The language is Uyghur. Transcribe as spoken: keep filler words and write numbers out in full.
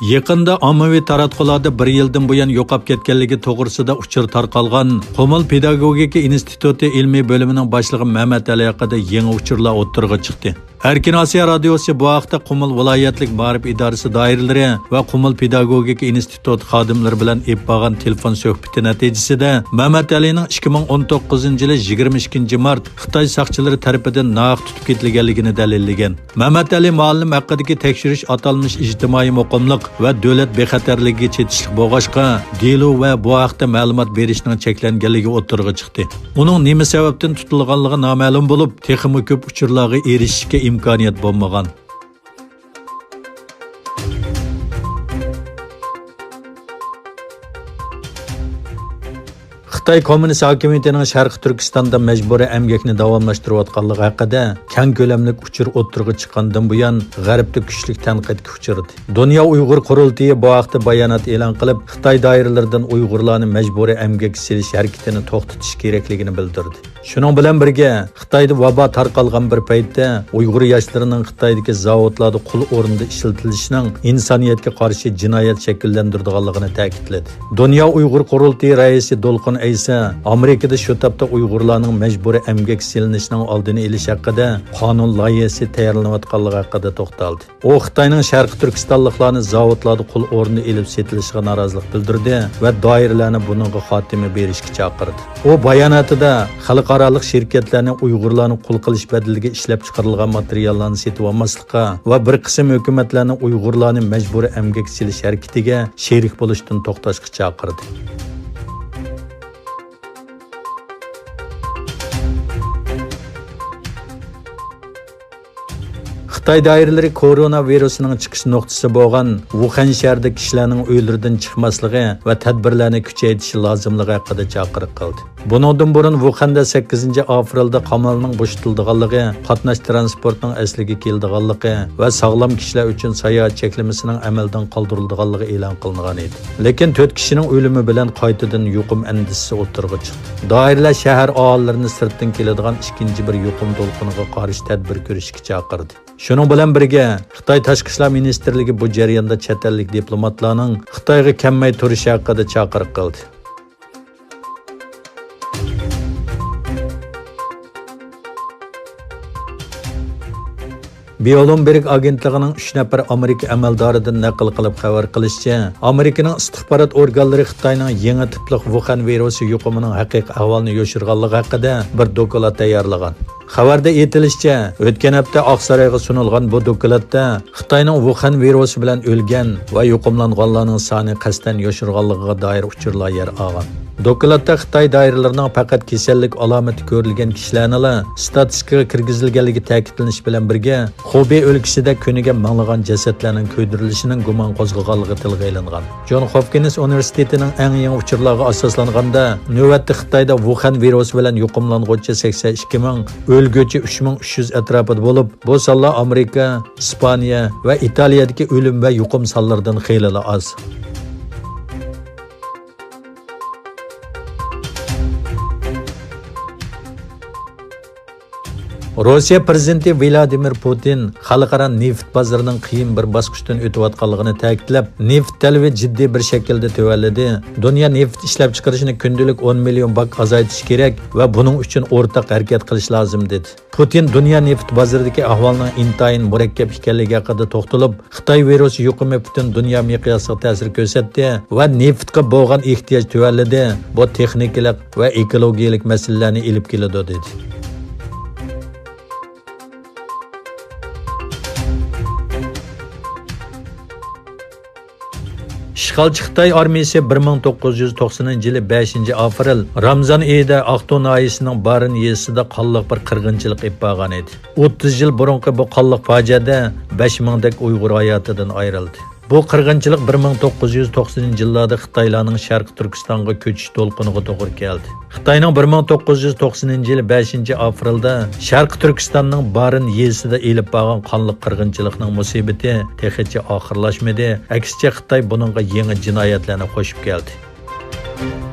يېقىندا ئاممىۋى تاراتقۇلاردا بىر يىلدىن بۇيان يوقاپ كەتكەنلىكى توغرىسىدا ئۇچۇر تارقالغان قۇمۇل پېداگوگىكا ئىنستىتۇتى ئىلمىي بۆلۈمىنىڭ باشلىقى مەمەت ئەلى ھەققىدە يېڭى ئۇچۇرلار ئوتتۇرىغا چىقتى. ئەركىن ئاسىيا رادىيوسى بۇ ھەقتە قۇمۇل ۋىلايەتلىك مائارىپ ئىدارىسى دائىرىلىرى ۋە قۇمۇل پېداگوگىكا ئىنستىتۇتى خادىملىرى بىلەن ئېلىپ بارغان تېلېفون سۆھبىتى نەتىجىسىدە، مەمەت ئەلىنىڭ ئىككى مىڭ ئون توققۇزىنچى يىلى يىگىرمە ئىككىنچى مارت خىتاي ساقچىلىرى تەرىپىدىن ناھەق تۇتۇپ كېتىلگەنلىكىنى دەلىللىگەن. مەمەت ئەلى مۇئەللىم ھەققىدىكى تەكشۈرۈش ئاتالمىش ئىجتىمائىي مۇقىملىق ۋە دۆلەت بىخەتەرلىكىگە چېتىشلىق بولغاچقا، دېلو ۋە بۇ ھەقتە مەلۇمات بېرىشنىڭ چەكلەنگەنلىكى ئوتتۇرىغا چىقتى. ئۇنىڭ نېمە سەۋەبتىن تۇتۇلغانلىقى نامەلۇم بولۇپ، تېخىمۇ كۆپ ئۇچۇرلارغا ئېرىشىشكە ئىمكانىيەت بولمىغان. خىتاي كوممۇنىست ھاكىمىيىتىنىڭ شەرقىي تۈركىستاندا مەجبۇرىي ئەمگەكنى داۋاملاشتۇرۇۋاتقانلىقى ھەققىدە كەڭ كۆلەملىك ئۇچۇر ئوتتۇرىغا چىققاندىن بۇيان، غەربتە كۈچلۈك تەنقىدكە ئۇچرىدى. دۇنيا ئۇيغۇر قۇرۇلتىيى بۇ ھەقتە بايانات ئېلان قىلىپ، خىتاي دائىرىلىرىدىن ئۇيغۇرلارنى مەجبۇرىي ئەمگەككە سېلىش ھەرىكىتىنى توختىتىش كېرەكلىكىنى بىلدۈردى. شۇنىڭ بىلەن بىرگە، خىتايدا ۋابا تارقالغان بىر پەيتتە، ئۇيغۇر ياشلىرىنىڭ خىتايدىكى زاۋۇتلاردا قۇل ئورنىدا ئىشلىتىلىشىنىڭ ئىنسانىيەتكە قارشى جىنايەت شەكىللەندۈرىدىغانلىقىنى تەكىتلىدى. دۇنيا ئۇيغۇر قۇرۇلتىيى رەئىسى دولقۇن ئەيسا ئامېرىكىدا شۇ تاپتا ئۇيغۇرلارنىڭ مەجبۇرىي ئەمگەككە سېلىنىشىنىڭ ئالدىنى ئېلىش ھەققىدە قانۇن لايىھەسى تەييارلىنىۋاتقانلىقى ھەققىدە توختالدى. ئۇ خىتاينىڭ شەرقىي تۈركىستانلىقلارنى زاۋۇتلاردا قۇل ئورنىدا ئېلىپ سېتىلىشىغا نارازىلىق بىلدۈردى ۋە دائىرىلەرنى بۇنىڭغا خاتىمە بېرىشكە چاقىردى. ئۇ باياناتىدا خەلقئارالىق شىركەتلەرنى ئۇيغۇرلارنى قۇل قىلىش بەدىلىگە ئىشلەپچىقىرىلغان ماتېرىياللارنى سېتىۋالماسلىققا ۋە بىر قىسىم ھۆكۈمەتلەرنى ئۇيغۇرلارنى مەجبۇرىي ئەمگەككە سېلىش ھەرىكىتىگە شېرىك بولۇشتىن توختاشقا چاقىردى. خىتاي دائىرىلىرى كورونا ۋىرۇسىنىڭ چىقىش نۇقتىسى بولغان ۋۇخەن شەھىرىدە كىشىلەرنىڭ ئۆيلىرىدىن چىقماسلىقى ۋە تەدبىرلەرنى كۈچەيتىشى لازىملىقى ھەققىدە چاقىرىق قىلدى. بۇنىڭدىن بۇرۇن ۋۇخەندە سەككىزىنچى ئاپرېلدا قامالنىڭ بوشىتىلىدىغانلىقى، قاتناش تىرانسپورتىنىڭ ئەسلىگە كېلىدىغانلىقى ۋە ساغلام كىشىلەر ئۈچۈن ساياھەت چەكلىمىسىنىڭ ئەمەلدىن قالدۇرۇلىدىغانلىقى ئېلان قىلىنغان ئىدى. لېكىن تۆت كىشىنىڭ ئۆلۈمى بىلەن قايتىدىن يۇقۇم ئەندىشىسى ئوتتۇرىغا چىقتى. دائىرىلەر شەھەر ئاھالىلىرىنى سىرتتىن كېلىدىغان ئىككىنچى بىر يۇقۇم دولقۇنىغا قارشى تەدبىر كۆرۈشكە چاقىردى. شۇنىڭ بىلەن بىرگە، خىتاي تاشقى ئىشلار مىنىستىرلىكى بۇ جەرياندا چەت ئەللىك دىپلوماتلارنىڭ خىتايغا كەلمەي تۇرۇشى ھەققىدە چاقىرىق قىلدى. بلومبېرگ ئاگېنتلىقىنىڭ ئۈچ نەپەر ئامېرىكا ئەمەلدارىدىن نەقىل قىلىپ خەۋەر قىلىشىچە، ئامېرىكىنىڭ ئىستىخبارات ئورگانلىرى خىتاينىڭ يېڭى تىپلىق ۋۇخەن ۋىرۇسى يۇقۇمىنىڭ ھەقىقىي ئەھۋالىنى يوشۇرغانلىقى ھەققىدە بىر دوكلات تەييارلىغان. خەۋەردە ئېيتىلىشىچە، ئۆتكەن ھەپتە ئاقسارايغا سۇنۇلغان بۇ دوكلاتتا خىتاينىڭ ۋۇخەن ۋىرۇسى بىلەن ئۆلگەن ۋە يۇقۇملانغانلارنىڭ سانى قەستەن يوشۇرغانلىقىغا دائىر ئۇچۇرلار يەر ئالغان. دوكلاتتا خىتاي دائىرىلىرىنىڭ پەقەت كېسەللىك ئالامىتى كۆرۈلگەن كىشىلەرنىلا ستاتىستىكىغا كىرگۈزۈلگەنلىكى تەكىتلىنىشى بىلەن بىرگە، خۇبېي ئۆلكىسىدە كۈنىگە مىڭلىغان جەسەتلەرنىڭ كۆيدۈرۈلۈشىنىڭ گۇمان قوزغىغانلىقى تىلغا ئېلىنغان. جون خوپكىنس ئۇنىۋېرسىتېتىنىڭ ئەڭ يېڭى ئۇچۇرلارغا ئاساسلانغاندا، نۆۋەتتە خىتايدا ۋۇخەن ۋىرۇسى بىلەن يۇقۇملانغۇچى سەكسەن ئىككى مىڭ، ئۆلگۈچى ئۈچ مىڭ ئۈچ يۈز ئەتراپىدا بولۇپ، بۇ سانلار ئامېرىكا، ئىسپانىيە ۋە ئىتالىيەدىكى ئۆلۈم ۋە يۇقۇم سانلىرىدىن خېلىلا ئاز. روسىيە پىرېزىدېنتى ۋلادىمىر پۇتىن خەلقئارا نېفىت بازىرىنىڭ قىيىن بىر باسقۇچتىن ئۆتۈۋاتقانلىقىنى تەكىتلەپ، نېفىت تەلىپى جىددىي بىر شەكىلدە تۆۋەنلىدى. دۇنيا نېفىت ئىشلەپچىقىرىشىنى كۈندىلىك ئون مىليون باك ئازايتىش كېرەك ۋە بۇنىڭ ئۈچۈن ئورتاق ھەرىكەت قىلىش لازىم، دېدى. پۇتىن دۇنيا نېفىت بازىرىدىكى ئەھۋالنىڭ ئىنتايىن مۇرەككەپ ئىكەنلىكى ھەققىدە توختىلىپ، خىتاي ۋىرۇسى يۇقۇمى پۈتۈن دۇنيا مىقياسىغا تەسىر كۆرسەتتى ۋە نېفىتقا بولغان ئېھتىياج تۆۋەنلىدى. بۇ تېخنىكىلىق ۋە ئېكولوگىيەلىك مەسىلىلەرنى ئېلىپ كېلىدۇ، دېدى. ئىشغالچى خىتاي ئارمىيىسى بىر مىڭ توققۇز يۈز توقسىنىنچى يىلى بەشىنچى ئاپرېل رامزان ئېيىدا ئاقتۇ ناھىيەسىنىڭ بارىن يېزىسىدا قانلىق بىر قىرغىنچىلىق ئېلىپ بارغان ئىدى. ئوتتۇز يىل بۇرۇنقى بۇ قانلىق پاجىئەدە بەش مىڭدەك ئۇيغۇر ھاياتىدىن ئايرىلدى. بۇ قىرغىنچىلىق بىر مىڭ توققۇز يۈز توقسىنىنچى يىللاردا خىتايلارنىڭ شەرقىي تۈركىستانغا كۆچۈش دولقۇنىغا توغرا كەلدى. خىتاينىڭ بىر مىڭ توققۇز يۈز توقسىنىنچى يىلى بەشىنچى ئاپرېلدا شەرقىي تۈركىستاننىڭ بارىن يېزىسىدا ئېلىپ بارغان قانلىق قىرغىنچىلىقنىڭ مۇسىبىتى تېخىچە ئاخىرلاشمىدى، ئەكسىچە خىتاي بۇنىڭغا يېڭى جىنايەتلەرنى قوشۇپ كەلدى.